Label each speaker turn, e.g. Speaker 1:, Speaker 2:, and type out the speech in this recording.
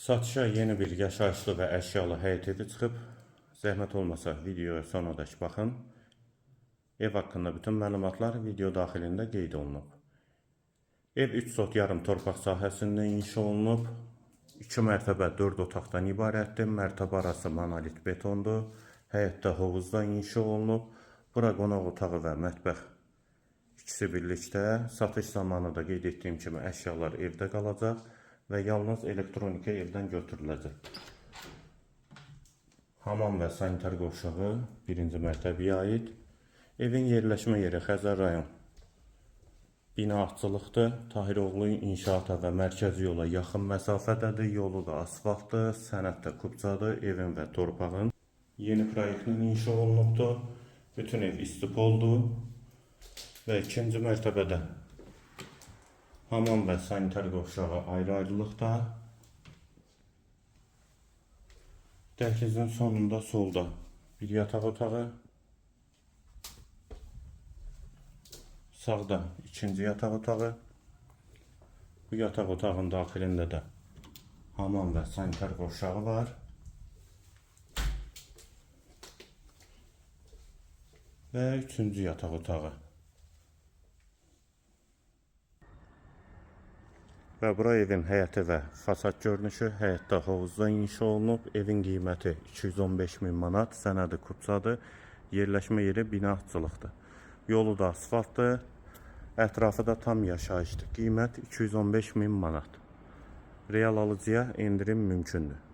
Speaker 1: Satışa yeni bir yaşayışlı və əşyalı həyət evi çıxıb. Zəhmət olmasa videoya sonadək baxın. Ev haqqında bütün məlumatlar video daxilində qeyd olunub. Ev 3 sot yarım torpaq sahəsində inşa olunub. 2 mərtəbə 4 otaqdan ibarətdir. Mərtəbə arası monolit betondur. Həyətdə hovuzda inşa olunub. Bura qonaq otağı və mətbəx İkisi birlikdə satış zamanı da qeyd etdiyim kimi əşyalar evdə qalacaq və yalnız elektronika evdən götürüləcək. Hamam və sanitar qovşağı birinci mərtəbəyə aid. Evin yerləşmə yeri Xəzər rayon Binaatçılıqdır. Tahiroğlu inşaata və mərkəzi yola yaxın məsafədədir. Yolu da asfaltdır, sənəd də kupçadır, evin və torpağın. Yeni proyektlə inşa olunubdur. Bütün ev istipoldur. Və ikinci mərtəbədə hamam və sanitar qovşağı ayrı-ayrılıqda. Dəhlizin sonunda solda bir yataq otağı. Sağda ikinci yataq otağı. Bu yataq otağının daxilində də hamam və sanitar qovşağı var. Və üçüncü yataq otağı. Və bura evin həyəti və fasad görünüşü. Həyətdə hovuzda inşa olunub. Evin qiyməti 215 min manat, sənədi kupçadır. Yerləşmə yeri binaatçılıqdır. Yolu da asfaltdır. Ətrafı da tam yaşayışdır. Qiymət 215 min manat. Real alıcıya endirim mümkündür.